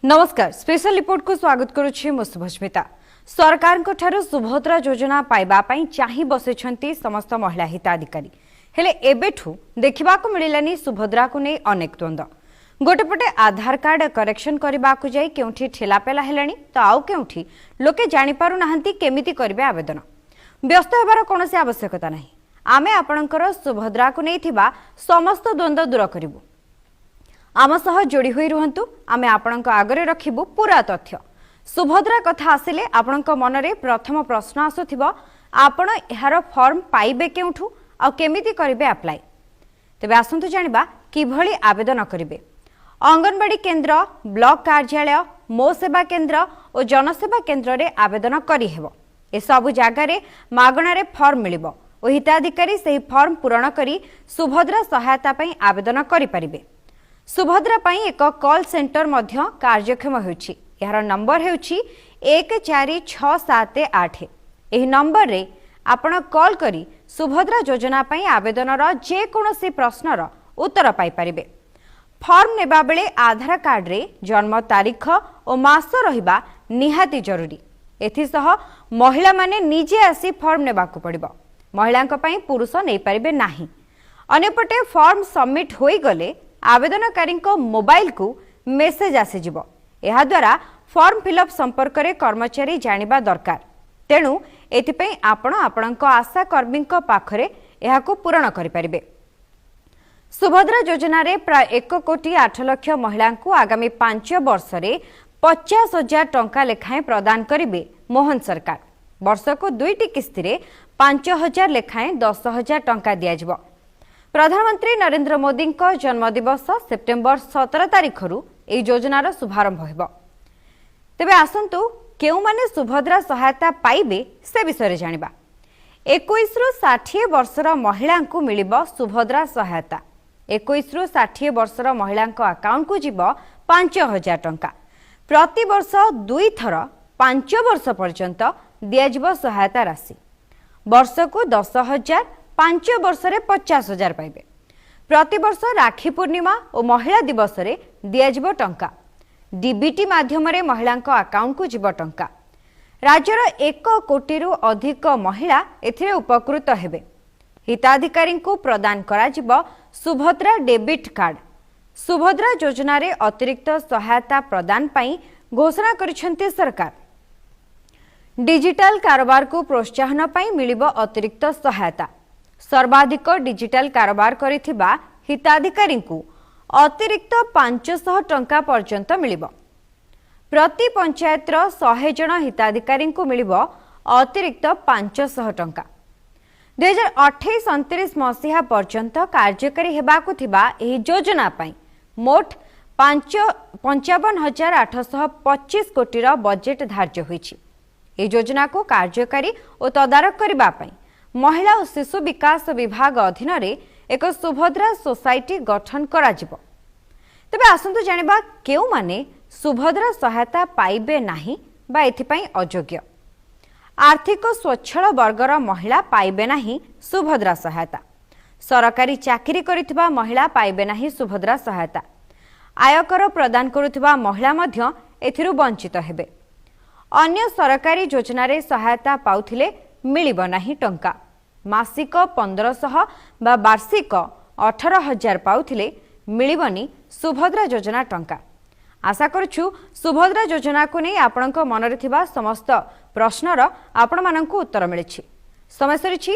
ନମସ୍କାର, ସ୍ପେଶାଲ ରିପୋର୍ଟକୁ ସ୍ୱାଗତ କରୁଛି ମୁଁ ଶୁଭସ୍ମିତା। ସରକାରଙ୍କ ଠାରୁ ସୁଭଦ୍ରା ଯୋଜନା ପାଇବା ପାଇଁ ଚାହିଁ ବସିଛନ୍ତି ସମସ୍ତ ମହିଳା ହିତାଧିକାରୀ। ହେଲେ ଏବେଠୁ ଦେଖିବାକୁ ମିଳିଲାନି ସୁଭଦ୍ରାକୁ ନେଇ ଅନେକ ଦ୍ୱନ୍ଦ୍ୱ। ଗୋଟେ ପଟେ ଆଧାର କାର୍ଡ କରେକ୍ସନ କରିବାକୁ ଯାଇ କେଉଁଠି ଠେଲାପେଲା ହେଲାଣି ତ ଆଉ କେଉଁଠି ଲୋକେ ଜାଣିପାରୁନାହାନ୍ତି କେମିତି କରିବେ ଆବେଦନ। ବ୍ୟସ୍ତ ହେବାର କୌଣସି ଆବଶ୍ୟକତା ନାହିଁ। ଆମେ ଆପଣଙ୍କର ସୁଭଦ୍ରାକୁ ନେଇଥିବା ସମସ୍ତ ଦ୍ୱନ୍ଦ୍ୱ ଦୂର କରିବୁ। ଆମ ସହ ଯୋଡ଼ି ହୋଇ ରୁହନ୍ତୁ, ଆମେ ଆପଣଙ୍କ ଆଗରେ ରଖିବୁ ପୁରା ତଥ୍ୟ। ସୁଭଦ୍ରା କଥା ଆସିଲେ ଆପଣଙ୍କ ମନରେ ପ୍ରଥମ ପ୍ରଶ୍ନ ଆସୁଥିବ, ଆପଣ ଏହାର ଫର୍ମ ପାଇବେ କେଉଁଠୁ ଆଉ କେମିତି କରିବେ ଆପ୍ଲାଏ? ତେବେ ଆସନ୍ତୁ ଜାଣିବା କିଭଳି ଆବେଦନ କରିବେ। ଅଙ୍ଗନବାଡ଼ି କେନ୍ଦ୍ର, ବ୍ଲକ କାର୍ଯ୍ୟାଳୟ, ମୋ ସେବା କେନ୍ଦ୍ର ଓ ଜନସେବା କେନ୍ଦ୍ରରେ ଆବେଦନ କରିହେବ। ଏସବୁ ଜାଗାରେ ମାଗଣାରେ ଫର୍ମ ମିଳିବ ଓ ହିତାଧିକାରୀ ସେହି ଫର୍ମ ପୂରଣ କରି ସୁଭଦ୍ରା ସହାୟତା ପାଇଁ ଆବେଦନ କରିପାରିବେ। ସୁଭଦ୍ରା ପାଇଁ ଏକ କଲ୍ ସେଣ୍ଟର ମଧ୍ୟ କାର୍ଯ୍ୟକ୍ଷମ ହେଉଛି। ଏହାର ନମ୍ବର ହେଉଛି 14678। ଏହି ନମ୍ବରରେ ଆପଣ କଲ୍ କରି ସୁଭଦ୍ରା ଯୋଜନା ପାଇଁ ଆବେଦନର ଯେକୌଣସି ପ୍ରଶ୍ନର ଉତ୍ତର ପାଇପାରିବେ। ଫର୍ମ ନେବାବେଳେ ଆଧାର କାର୍ଡରେ ଜନ୍ମ ତାରିଖ ଓ ମାସ ରହିବା ନିହାତି ଜରୁରୀ। ଏଥିସହ ମହିଳାମାନେ ନିଜେ ଆସି ଫର୍ମ ନେବାକୁ ପଡ଼ିବ। ମହିଳାଙ୍କ ପାଇଁ ପୁରୁଷ ନେଇପାରିବେ ନାହିଁ। ଅନ୍ୟପଟେ ଫର୍ମ ସବମିଟ୍ ହୋଇଗଲେ ଆବେଦନକାରୀଙ୍କ ମୋବାଇଲକୁ ମେସେଜ ଆସିଯିବ। ଏହାଦ୍ୱାରା ଫର୍ମ ଫିଲ୍ଅପ୍ ସମ୍ପର୍କରେ କର୍ମଚାରୀ ଜାଣିବା ଦରକାର। ତେଣୁ ଏଥିପାଇଁ ଆପଣ ଆପଣଙ୍କ ଆଶା କର୍ମୀଙ୍କ ପାଖରେ ଏହାକୁ ପୂରଣ କରିପାରିବେ। ସୁଭଦ୍ରା ଯୋଜନାରେ ପ୍ରାୟ 1 କୋଟି 8 ଲକ୍ଷ ମହିଳାଙ୍କୁ ଆଗାମୀ 5 ବର୍ଷରେ 50,000 ଟଙ୍କା ଲେଖାଏଁ ପ୍ରଦାନ କରିବେ ମୋହନ ସରକାର। ବର୍ଷକୁ ଦୁଇଟି କିସ୍ତିରେ 5,000 ଲେଖାଏଁ 10,000 ଟଙ୍କା ଦିଆଯିବ। ପ୍ରଧାନମନ୍ତ୍ରୀ ନରେନ୍ଦ୍ର ମୋଦିଙ୍କ ଜନ୍ମଦିବସ ସେପ୍ଟେମ୍ବର 17 ତାରିଖରୁ ଏହି ଯୋଜନାର ଶୁଭାରମ୍ଭ ହେବ। ତେବେ ଆସନ୍ତୁ, କେଉଁମାନେ ସୁଭଦ୍ରା ସହାୟତା ପାଇବେ ସେ ବିଷୟରେ ଜାଣିବା। 21ରୁ 60 ବର୍ଷର ମହିଳାଙ୍କୁ ମିଳିବ ସୁଭଦ୍ରା ସହାୟତା। 21ରୁ 60 ବର୍ଷର ମହିଳାଙ୍କ ଆକାଉଣ୍ଟକୁ ଯିବ 5,000 ଟଙ୍କା। ପ୍ରତିବର୍ଷ ଦୁଇଥର 5 ବର୍ଷ ପର୍ଯ୍ୟନ୍ତ ଦିଆଯିବ ସହାୟତା ରାଶି। ବର୍ଷକୁ 10,000, 5 ବର୍ଷରେ 50,000 ପାଇବେ। ପ୍ରତିବର୍ଷ ରାକ୍ଷୀ ପୂର୍ଣ୍ଣିମା ଓ ମହିଳା ଦିବସରେ ଦିଆଯିବ ଟଙ୍କା। ଡିବିଟି ମାଧ୍ୟମରେ ମହିଳାଙ୍କ ଆକାଉଣ୍ଟକୁ ଯିବ ଟଙ୍କା। ରାଜ୍ୟର 1 କୋଟିରୁ ଅଧିକ ମହିଳା ଏଥିରେ ଉପକୃତ ହେବେ। ହିତାଧିକାରୀଙ୍କୁ ପ୍ରଦାନ କରାଯିବ ସୁଭଦ୍ରା ଡେବିଟ୍ କାର୍ଡ। ସୁଭଦ୍ରା ଯୋଜନାରେ ଅତିରିକ୍ତ ସହାୟତା ପ୍ରଦାନ ପାଇଁ ଘୋଷଣା କରିଛନ୍ତି ସରକାର। ଡିଜିଟାଲ କାରବାରକୁ ପ୍ରୋତ୍ସାହନ ପାଇଁ ମିଳିବ ଅତିରିକ୍ତ ସହାୟତା। ସର୍ବାଧିକ ଡିଜିଟାଲ କାରବାର କରିଥିବା ହିତାଧିକାରୀଙ୍କୁ ଅତିରିକ୍ତ 500 ଟଙ୍କା ପର୍ଯ୍ୟନ୍ତ ମିଳିବ। ପ୍ରତି ପଞ୍ଚାୟତର 100 ଜଣ ହିତାଧିକାରୀଙ୍କୁ ମିଳିବ ଅତିରିକ୍ତ 500 ଟଙ୍କା। 2028-29 ମସିହା ପର୍ଯ୍ୟନ୍ତ କାର୍ଯ୍ୟକାରୀ ହେବାକୁ ଥିବା ଏହି ଯୋଜନା ପାଇଁ ମୋଟ 55,825 କୋଟିର ବଜେଟ୍ ଧାର୍ଯ୍ୟ ହୋଇଛି। ଏହି ଯୋଜନାକୁ କାର୍ଯ୍ୟକାରୀ ଓ ତଦାରଖ କରିବା ପାଇଁ ମହିଳା ଓ ଶିଶୁ ବିକାଶ ବିଭାଗ ଅଧୀନରେ ଏକ ସୁଭଦ୍ରା ସୋସାଇଟି ଗଠନ କରାଯିବ। ତେବେ ଆସନ୍ତୁ ଜାଣିବା କେଉଁମାନେ ସୁଭଦ୍ରା ସହାୟତା ପାଇବେ ନାହିଁ ବା ଏଥିପାଇଁ ଅଯୋଗ୍ୟ। ଆର୍ଥିକ ସ୍ୱଚ୍ଛଳ ବର୍ଗର ମହିଳା ପାଇବେ ନାହିଁ ସୁଭଦ୍ରା ସହାୟତା। ସରକାରୀ ଚାକିରି କରିଥିବା ମହିଳା ପାଇବେ ନାହିଁ ସୁଭଦ୍ରା ସହାୟତା। ଆୟକର ପ୍ରଦାନ କରୁଥିବା ମହିଳା ମଧ୍ୟ ଏଥିରୁ ବଞ୍ଚିତ ହେବେ। ଅନ୍ୟ ସରକାରୀ ଯୋଜନାରେ ସହାୟତା ପାଉଥିଲେ ମିଳିବ ନାହିଁ ଟଙ୍କା। ମାସିକ 1,500 ବା ବାର୍ଷିକ 18,000 ପାଉଥିଲେ ମିଳିବନି ସୁଭଦ୍ରା ଯୋଜନା ଟଙ୍କା। ଆଶା କରୁଛୁ, ସୁଭଦ୍ରା ଯୋଜନାକୁ ନେଇ ଆପଣଙ୍କ ମନରେ ଥିବା ସମସ୍ତ ପ୍ରଶ୍ନର ଆପଣମାନଙ୍କୁ ଉତ୍ତର ମିଳିଛି। ସମୟ ସରିଛି।